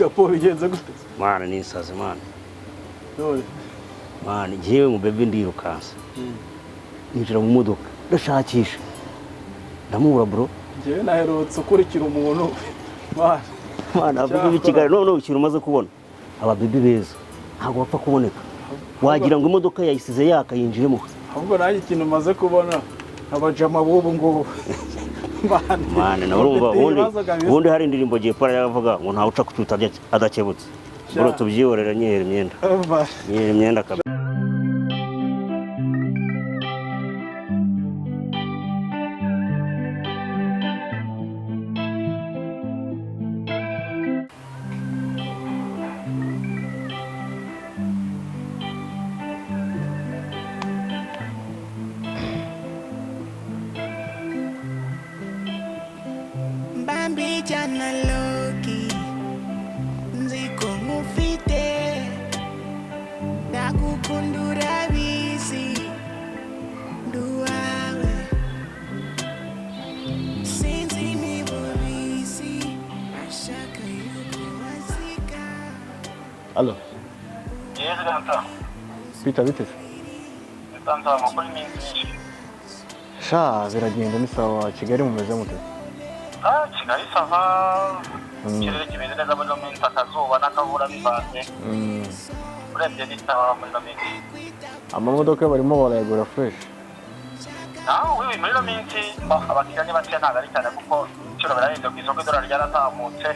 Kapo bigenze gute? Mwana nisaze mwana. None. Mwana njyewe mu bebe ndirukansa. Ninjira mu modoka ndashakisha. Ndamubura bro. Njyewe naherutse ukurikira umuntu. Mwana. Mwana avuga Kigali none ikintu umaze kubona. Aba bebe beza. Ntabwo bapfa kuboneka. Wagira ngo imodoka yayisize yaka yinjiremo. Ahubwo nanjye ikintu umaze kubona abajama b'ubu ngubu. Mwana na urumva ubundi hari indirimbo giye para yavuga ngo nta uca kucyuta adakebutse. Bro tubyihorera nyihera imyenda. Nyihera imyenda kabisa. Bambi jana loki nziko mufite ndakukundura bizi nduwawe sinzi niba ubizi ashaka yuko wazika. Allo. Yes, Ganta. Peter biteze? Ganta amakuru ni menshi. Sha biragenda ni sawa Kigali mumeze mute? Ah, Kigali sava. Ikirere kimeze neza muri ino minsi akazuba n'akavura bivanze. Urebye ni sawa muri ino minsi. Amamodoka barimo barayagura fresh. Ah, oui, muri ino minsi abakiriya ni bakeya ntabwo ari cyane kuko ibiciro birahenze ku isoko idolari ryarazamutse.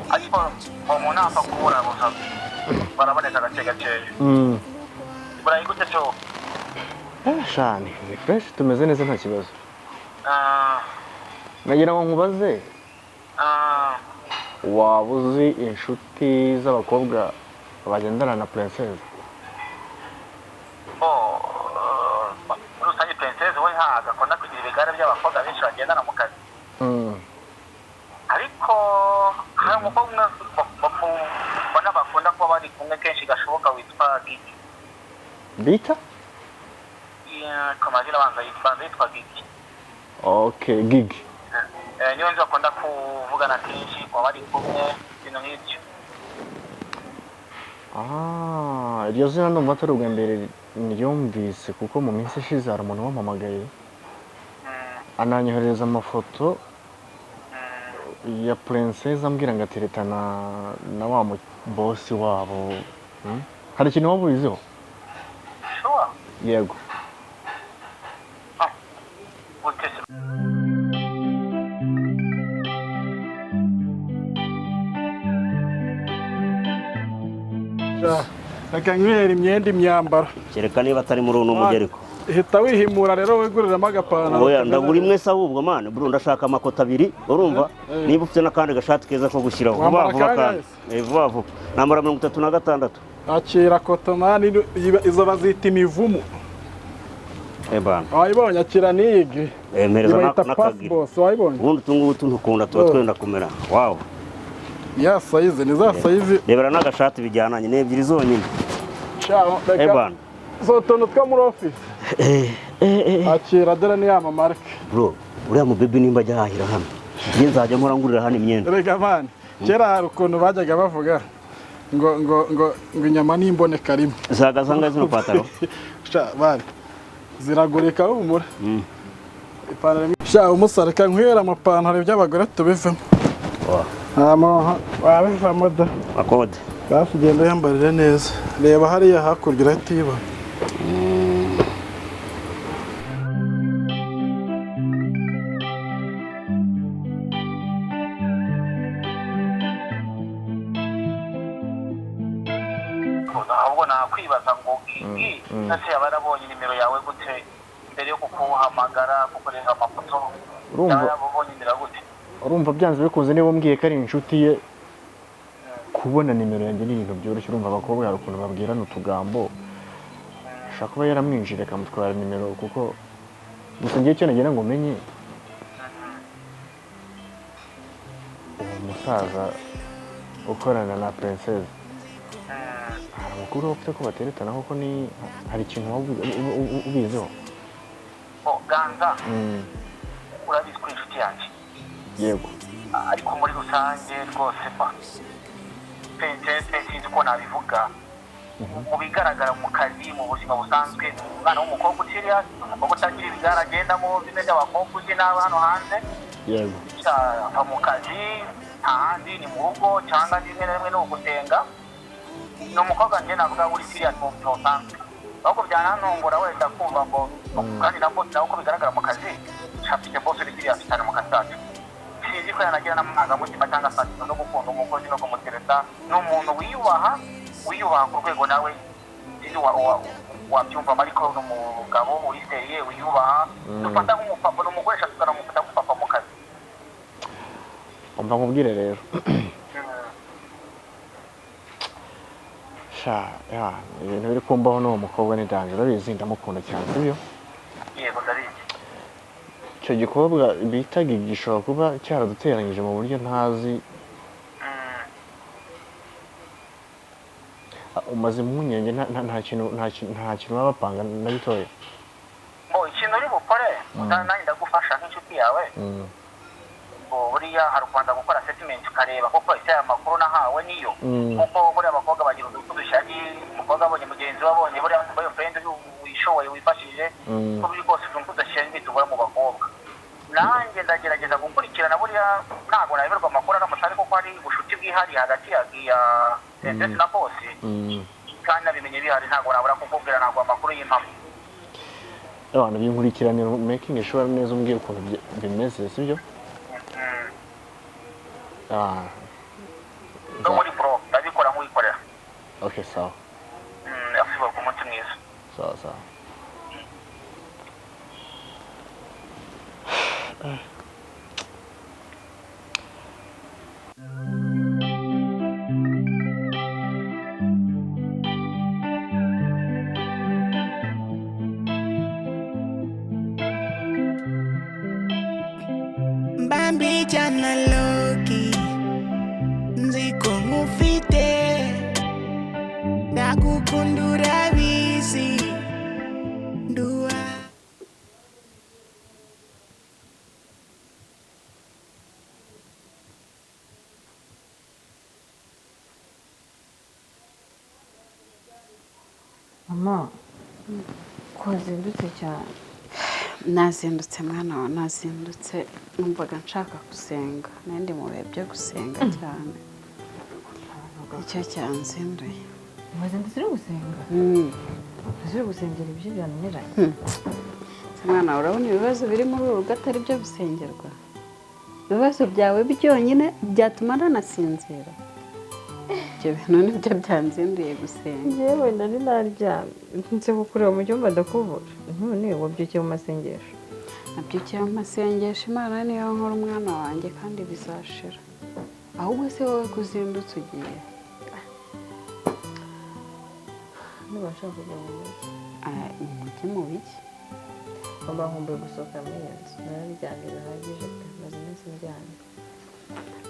Ariko umuntu ntapfa kubura gusa baraboneka gake gakeya. Burayi gute cyo? Sha ni fresh tumeze neza nta kibazo. Nagira ngo nkubaze waba uzi inshuti z'abakobwa bagendana na Princess? Muri rusange Princess we ntabwo akunda kugira ibigare by'abakobwa benshi bagendana mu kazi. Ariko hari umukobwa umwe mbona bakunda kuba bari kumwe kenshi gashoboka witwa Gigi. Bita? Ku mazina abanza yitwa Gigi. Okay, Gigi. Niwe nzi bakunda kuvugana kenshi kuba bari kumwe ibintu nk'ibyo. Ah, iryo zina ndumva atari ubwa mbere ndyumvise kuko mu minsi ishize hari umuntu wampamagaye ananyoherereza amafoto ya Princess ambwira ngo ateretana na wa bosi wabo. Hari ikintu waba ubiziho? Sure. Yego. Reka nywera imyenda imyambaro. Kereka niba atari muri uno mugereko. Hita wihimura rero wiguriramo agapantaro. Oya ndagura imwe se ahubwo mwana bro ndashaka amakota abiri urumva niba ufite n'akandi gashati keza ko gushyiraho vuba vuba kandi. Vuba vuba. Nambara 36. Akira kotomani izo bazita imivumu. Bana. Wayibonye akira niyigi. Mpereza n'akagira. Wayibonye. Ubundi tungubu tuntukunda tuba twenda kumera. Wow. Ya size ni za size. Rebera n'agashati bijyananye ni ebyiri zonyine. Ciao. Reka. Zo tuntu two muri office. Akira dore ni yama marke. Bro, uriya mu bebe nimba ajya ahahira hano. Ngiye nzajya mpora ngurira hano imyenda. Reka man. Kera hari ukuntu bajyaga bavuga ngo ngo ngo ngo inyama nimboneka rimwe. Zagaza ngazo zino pataro. Sha bari. Ziragurika humura. Ipantaro. Sha umusareka nkwera amapantaro by'abagore tubivemo. Amo wabivamo da. Akode. Basi genda yambarire neza. Reba hariya hakurya urahita uyibona. Ahubwo nakwibaza ngo Gigi ese yaba yarabonye nimero yawe gute mbere yo kukuhamagara kukoresha amafoto? Urumva yarabonye nimero gute? Urumva byanze bikunze niba umbwiye ko ari inshuti ye kubona nimero yanjye ni ibintu byoroshye. Urumva abakobwa hari ukuntu babwirana utugambo ashaka kuba yaramwinjira akamutwara nimero kuko gusa ngiye icyo nagira ngo menye uwo musaza ukorana na Princess hari amakuru ufite ko bateretana koko ni hari ikintu waba ubiziho? Ganza urabizi ko inshuti yanjye. Yego. Ariko muri rusange rwose pa Princesse sinzi uko nabivuga. Mu bigaragara mu kazi, mu buzima busanzwe, umwana w'umukobwa ukiriya, umukobwa utagira ibigare agendamo bimwe by'abakobwa uzi nawe hano hanze. Yego. Ava mu kazi, nta handi ni mu rugo cyangwa rimwe na rimwe ni ugusenga. Ni umukobwa njye navuga uri serious mu buzima busanzwe, ahubwo byanantungura wenda kumva ngo kandi na boss nawe uko bigaragara mu kazi afite boss uri serious cyane mu kazi kacu. Sinzi ko yanagira n'amarangamutima cyangwa sentiment no gukunda umukozi no kumutereta. Ni umuntu wiyubaha, wiyubaha ku rwego nawe sinzi wabyumva, ariko ni umugabo uri seriye wiyubaha, dufata nk'umupapa, ni umukoresha tukanamufata nk'umupapa mu kazi. Umva nkubwire rero. Sha, ya, ibintu biri kumbaho n'uwo mukobwa ni danger, urabizi ndamukunda cyane, sibyo? Yego ndabizi. Icyo gikobwa bita Gigi gishobora kuba cyaraduteranyije mu buryo ntazi. Umaze impungenge nta kintu baba bapanga na gitoya. Ngo ikintu uri bukore, nanjye ndagufasha nk'inshuti yawe. Buriya hari ukubanza gukora assessment ukareba koko ese aya makuru nahawe niyo, kuko buriya abakobwa bagira udushyari, umukobwa abonye mugenzi we abonye buriya boyfriend wishoboye wifashije, ko biri rwose utuntu tudashyari tubura mu bakobwa. Nanjye ndagerageza gukurikirana, buriya ntabwo nayoberwa amakuru aramutse ariko ko hari ubushuti bwihariye hagati ya Princesse na boss, kandi nabimenye bihari ntabwo nabura kukubwira, ntabwo amakuru y'impamo. Abantu b'inkurikiraniro making sure neza umbwira ukuntu bimeze, sibyo? No muri bro ndabikora nk'uwikorera. Okay, sawa. Merci beaucoup, umunsi mwiza. Sawa sawa. Mbambi jana loki nziko ngufite ndagukunda urabizi nduwa. Mama, ko wazindutse cyane? Nazindutse mwana wa, nazindutse numvaga nshaka gusenga, nandi mu bihe byo gusenga cyane, icyo cyanzinduye. Wazindutse uri gusenga? Uri gusengera ibyo byananiranye? Mwana, urabona ibibazo biri muri uru rugo atari byo gusengerwa? Ibibazo byawe byonyine byatuma nanasinzira. Ibyo bintu nibyo byanzinduye gusenga. Njyewe nari naryamye, nse kukureba mu cyumba ndakubura. None wabyukiye mu masengesho? Nabyukiye mu masengesho, Imana niyo nkora umwana wanjye kandi bizashira. Ahubwo se wowe kuzindutse ugiye? Niba nshaka kujya mu mujyi. Mu mujyi mu biki? Mama nkumbuye gusohoka muri iyo nzu, nararyamye bihagije pe, maze iminsi ndyamye.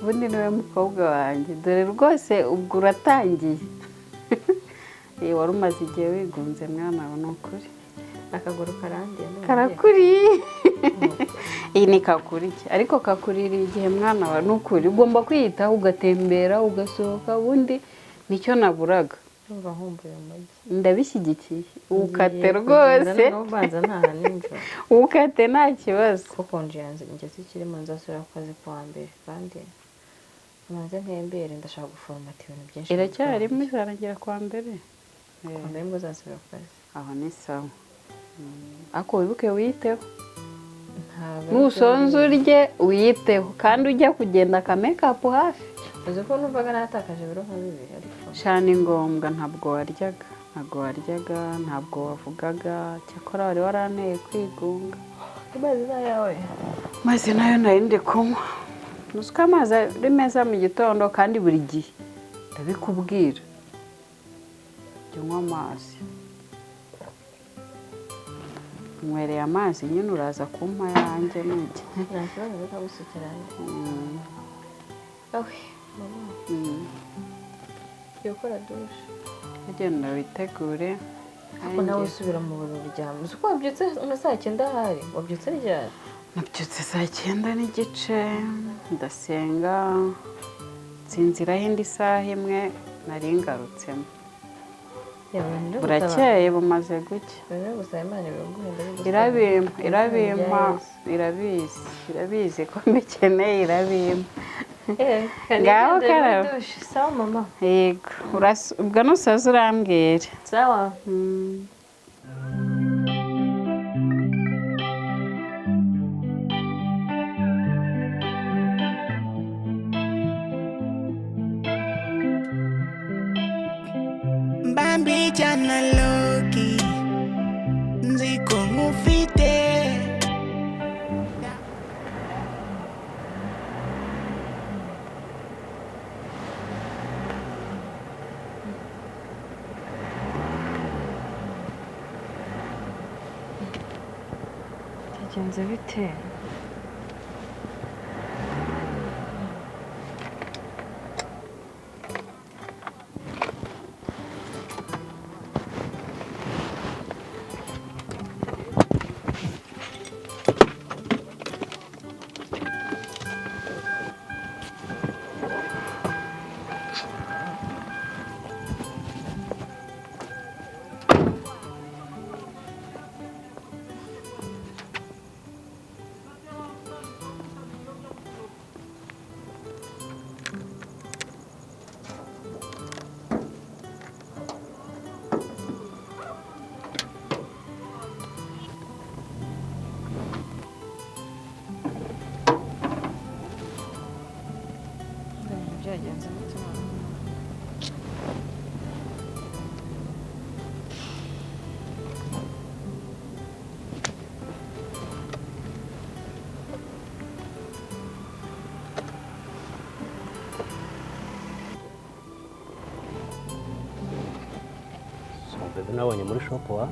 Ubundi niwe mukobwa wanjye, dore rwose ubwo uratangiye. Wari umaze igihe wigunze mwana wa, ni ukuri. Akaguru karandiye none. Karakuriye. Iyi ni kakuriye, ariko kakuririye igihe mwana wa, ni ukuri. Ugomba kwiyitaho ugatembera ugasohoka, ubundi nicyo naburaga. Ndumva nkumbuye umujyi. Ndabishyigikiye. Ukate rwose. Ubanza ntaha nijoro. Ukate nta kibazo. Kuko konje yanjye ngeze ikirimo, nzasubira ku kazi kuwa mbere kandi nbanze ntembere, ndashaka guforomata ibintu byinshi. Iracyarimo, izarangira kuwa mbere. Kuwa mbere nibwo nzasubira ku kazi. Aho ni sawa. Ariko wibuke wiyiteho. Nusonza urye wiyiteho, kandi ujya kugenda aka make-up hafi. Uzi ko numvaga natakaje ibiro nka bibiri ariko sha ni ngombwa, ntabwo waryaga, ntabwo waryaga, ntabwo wavugaga, cyakora wari waranteye kwigunga. Amazi ni ayawe? Amazi nayo nari ndi kunywa. Uzi ko amazi ari meza mu gitondo kandi buri gihe ndabikubwira, jya unywa amazi. Unywereye amazi nyine uraza kumpa ayanjye nujya. Nta kibazo, reka gusukira andi. Awe mama, ngiye gukora dushe. Ugenda witegure. Ariko nawe usubira mu buriri uryama. Uzi ko wabyutse nka saa 9 ahari? Wabyutse ryari? Nabyutse saa 9:30 ndasenga, nsinziraho indi saha imwe nari ngarutsemo. Burakeye bumaze gucya. Irabimpa, irabizi ko mbikeneye, irabimpa. Ngaho karaba. Sawa mama. Yego, ubwo nusoza urambwira. Sawa. Mbambijana Loki nziko nkufite. Byagenze bite? Byagenze bite? Bebe nabonye muri shop wa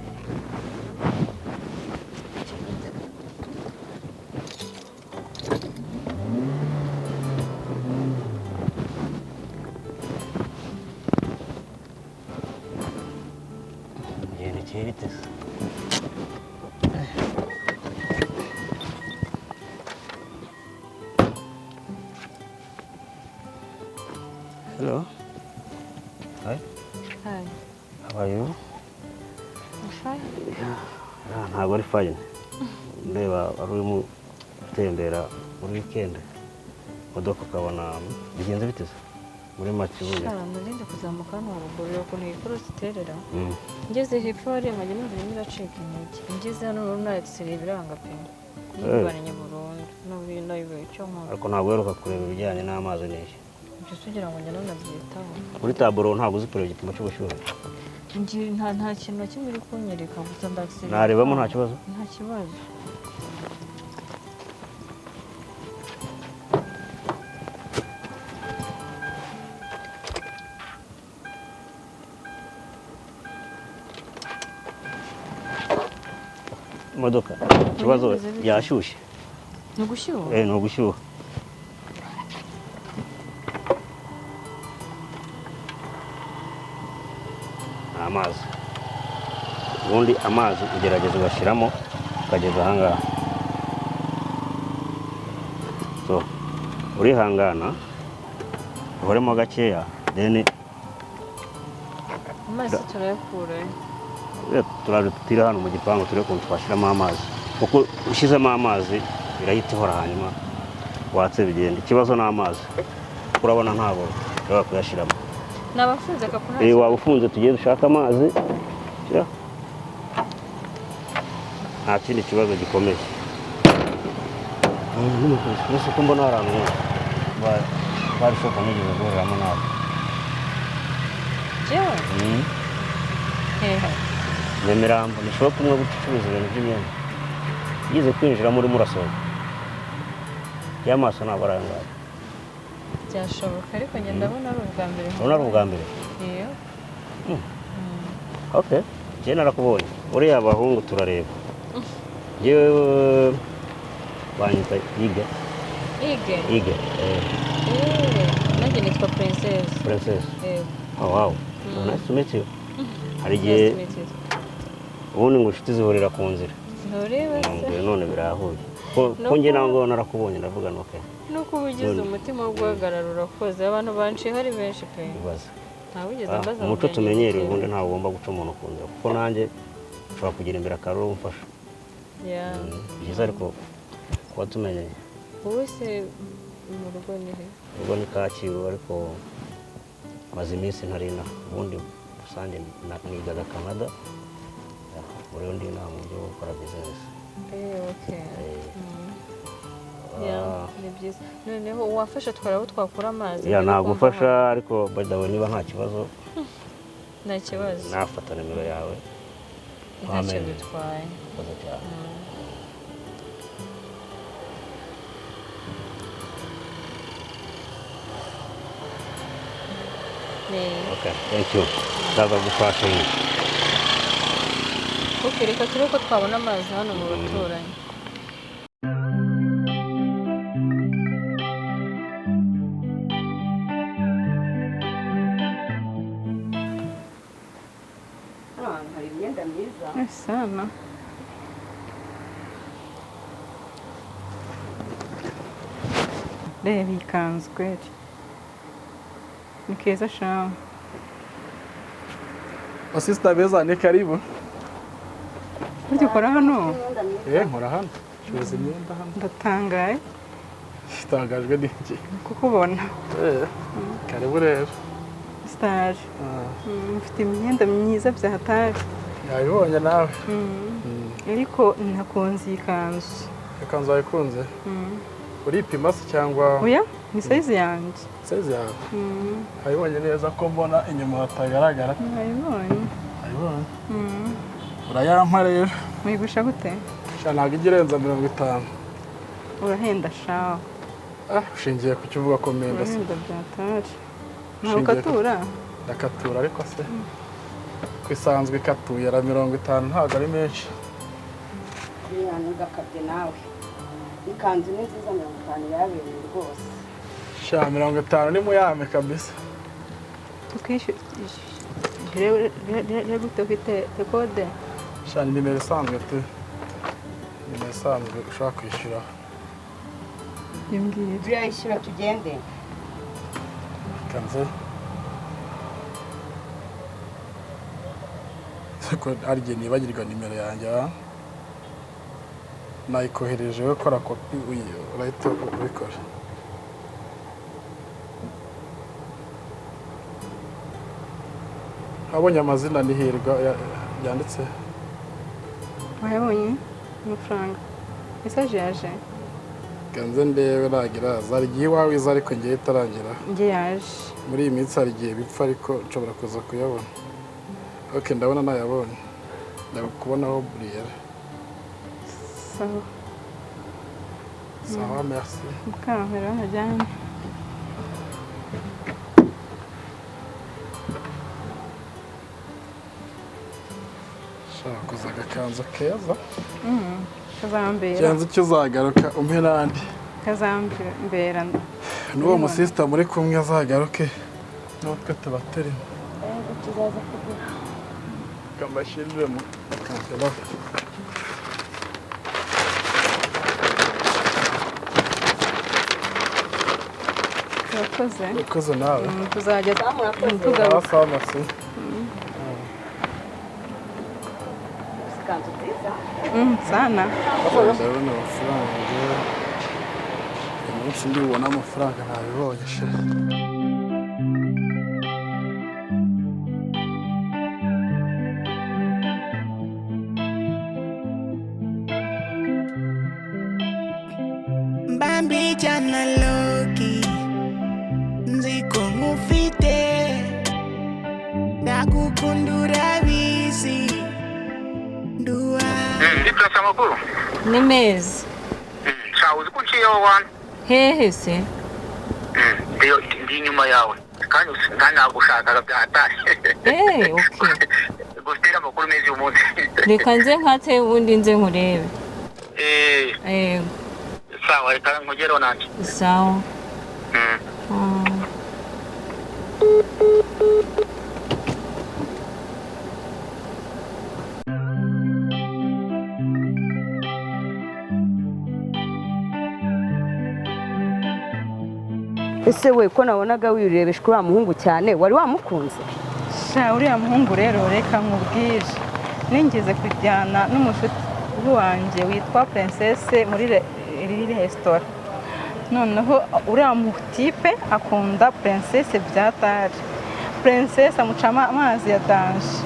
Hello. Hi. Hi. How are you? I'm fine. Yeah, ntabwo ari fine. Ndeba ari urimo gutembera muri weekend. Imodoka ukabona bigenze bite se? Muri make ubundi. Narindi kuzamuka hano haruguru ukuntu iyi korosi iterera. Ngeze hepfo hariya nkajya numva irimo iracika intege. Ngeze hano noneho natsiriye ibiranga pe. Nibanye burundu. Nabibaye icyo nkora. Ariko ntabwo uheruka kureba ibijyanye n'amazi n'iki. Ibyo tugira ngo njye nanabyitaho. Muri taburo ntabwo uzi kureba igipimo cy'ubushyuhe. Nta kintu na kimwe uri kunyereka gusa ndagisiriye. Narebamo nta kibazo? Nta kibazo. Imodoka ikibazo yashyushye. Ni ugushyuha? Ni ugushyuha. Amazi ubundi amazi ugerageza ugashyiramo ukageza ahangaha. So urihangana uhoremo gakeya then amazi turayakura turarutira hano mu gipangu turebe ukuntu twashyiramo amazi, kuko ushyizemo amazi irahita ihora hanyuma watse bigenda. Ikibazo ni amazi, urabona ntabwo ushobora kuyashyiramo. Nabafunze kapuna. Waba ufunze tugiye dushaka amazi. Nta kindi kibazo gikomeye. Mbese ko mbona hari ahantu bari shopu nigeze guhuriramo nawe. Jewe? Nyamirambo ni shopu imwe gucuruza ibintu by'imyenda. Ugeze kwinjiramo urimo urasohoka. Y'amaso ntabwo arangara. Byashoboka ariko njye ndabona ari ubwa mbere. Urabona ari ubwa mbere? Yego. Okay, njye narakubonye. Uriya abahungu turareba. Njyewe banyita Ige. Ige? Ige. Nanjye nitwa Princess. Princess? Yego. Oh wow. Nice to meet you. Hari igihe ubundi ngo inshuti zihurira ku nzira. Ntureba se? None birahuye. Ko njye nawe ngo narakubonye, ndavuga no okay. Nuko uba ugize umutima wo guhagarara, urakoze. Abantu banciye hari benshi pe. Ibibazo. Ntawigeze ambaza ngo Umuco yagize tumenyereye iki. Ubundi ntawe ugomba guca umuntu ku nzira, kuko nanjye ushobora kugira imbere akaruru umfasha. Byiza ariko kuba tumenyeye. Wowe se mu rugo ni he? Ubwo ni Kacyiru, ariko maze iminsi ntari inaha. Ubundi rusange nigaga Canada, muri ndi inaha mu buryo bwo gukora bizinesi. Okay. Yeah, ni byiza. Noneho wafasha twarabo twakura amazi. Ya mbere yuko nagufasha mva ariko by the way, niba nta kibazo, hano. Nta kibazo. Nafata nimero yawe. Ntacyo Amen. bitwaye. Urakoze cyane. Okay, thank you. Ndaza gufasha nyine. Okay, reka turebe ko twabona amazi hano mu baturanyi. Hano hantu hari imyenda myiza. Sana. Reba iyi kanzu kweri. Ni keza shawe. Basista beza, ni karibu. Burya ukora hano? Nkora hano. Curuza imyenda hano. Ndatangaye Tangajwe n'iki? kukubona. Karibu rero. Sitari. Ufite imyenda myiza bya hatari. Yabibonye nawe. Ariko nakunze iyi kanzu. Ikanzu wayikunze? Uripima se cyangwa? Oya, ni size yanjye. Size yawe? Wayibonye neza ko mbona inyuma hatagaragara? Nayibonye. Wayibonye? Urayampa rero. Muyigusha gute? Sha ntabwo ijya irenza 50. Urahenda shawe. Ah, ushingiye ku cyo uvuga ko mpenda se? Urahenda bya hatari. Ntabwo Ushingiye ku- ukatura? Ndakatura ariko se. Ko isanzwe ikatuye ara 50 ntabwo ari menshi. Biriya ntugakabye nawe, ikanzu ni nziza, 50 yabereye rwose. Sha 50 ni muyame kabisa. Tukishyura gute? Ufite kode? Sha ni nimero isanzwe tu. Nimero isanzwe ushobora kwishyura. Yimbwira. Turayishyura tugende. Kanze. Ko hari igihe nibagirwa nimero yanjye ah. Nayikohereje, we kora kopi urahita ubikora. Abonye amazina ni Hirwa yanditse. Wayabonye amafaranga? Mesaje yaje? Kanze ndebe, nagira hari igihe iwawe iza ariko ngewe itarangira. Njye yaje. Muri iyi minsi hari igihe bipfa, ariko nshobora kuza kuyabona. Ok, ndabona nayabonye. Ndakubonaho buriyeri. Sawa. Sawa, merci. Mukampera hajyane. Shaka kuza agakanzu keza. Kazambera. Cyanze icyo uzagaruka umpe n'andi. Kazambera. N'uwo musisita muri kumwe azagaruke natwe tuba turimo. Tuzaza kugura. Kambashyirire mu envelope. Urakoze. Urakoze nawe. Tuzajya Murakoze. tugaruka. Sawa, merci. Ikanzu nziza. Sana. Ndabona amafaranga. Uyu munsi ndibona amafaranga ntabibonye sha. Mbambijana loki, nzi ko nkufite, ndagukunda urabizi nduwa. Ndi amakuru. Ni meza. Sha uzi ko uciyeho wana. Hehe se? Ndi inyuma yawe kandi kandi nagushakaga bya hatari. Okay. Gutera amakuru meza uyu munsi. Reka nze nkate ubundi nze nkurebe. Yego. Sawa, reka nkugereho nanjye. Sawa. Ese we ko nabonaga wirebeshwa uriya muhungu cyane, wari wamukunze? Sha, uriya muhungu rero, reka nkubwire, ningeze kujyana n'umushuti wanjye witwa Princesse muri resitora. Noneho uriya mutipe akunda Princesse bya tari. Princesse amucamo amazi ya danger.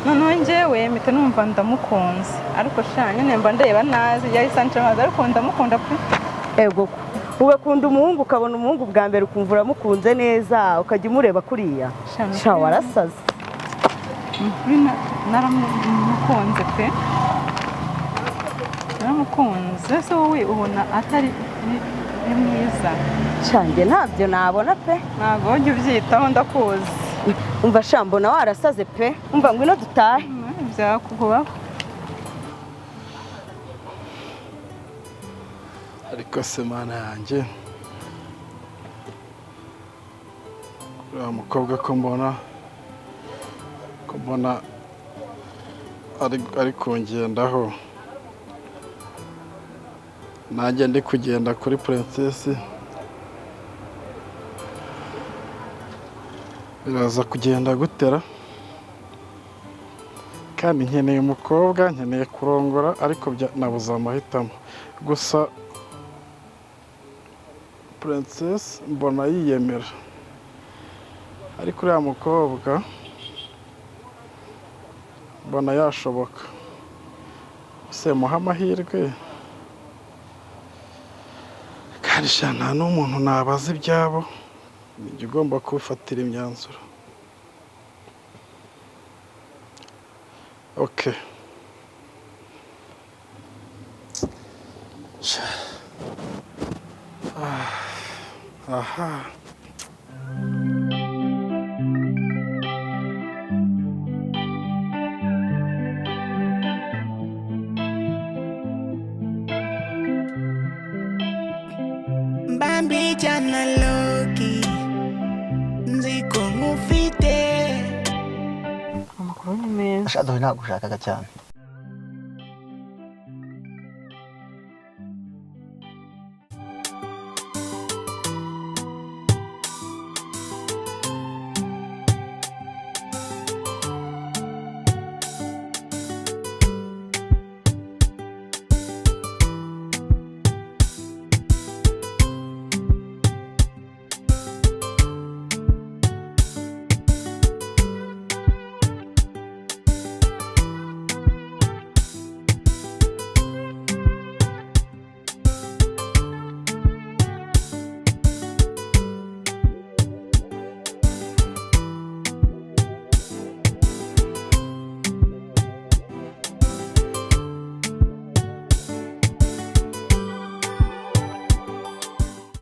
Noneho njyewe mpita numva ndamukunze, ariko sha, nyine mba ndeba nazi, yahise anca amazi, ariko ndamukunda pe. Ego ko ugakunda umuhungu, ukabona umuhungu bwa mbere ukumva uramukunze neza, ukajya umureba kuriya? Sha, ni Sha, ukuri. warasaze. Ni ukuri, naramukunze pe, naramukunze. Ese wowe ubona atari ni mwiza? Sha, njye ntabyo nabona pe. Ntabwo ujya ubyitaho, ndakuzi. Umva sha, mbona warasaze pe. Umva, ngwino dutahe. Byakubaho. Ariko se Mana yanjye, uriya mukobwa ko mbona ari kungendaho, nanjye ndi kugenda kuri Princess, biraza kugenda gutera? Kandi nkeneye umukobwa, nkeneye kurongora, ariko nabuze amahitamo. Gusa Princess mbona yiyemera, ariko uriya mukobwa mbona yashoboka. Se muha amahirwe? Kandi sha, nta n'umuntu nabaza ibyabo, nijye ugomba kubifatira imyanzuro. Okay. Sha. Ah. Aha. Mbambijana low-key, nzi ko nkufite. Amakuru ni meza. Sha, dore nagushakaga cyane.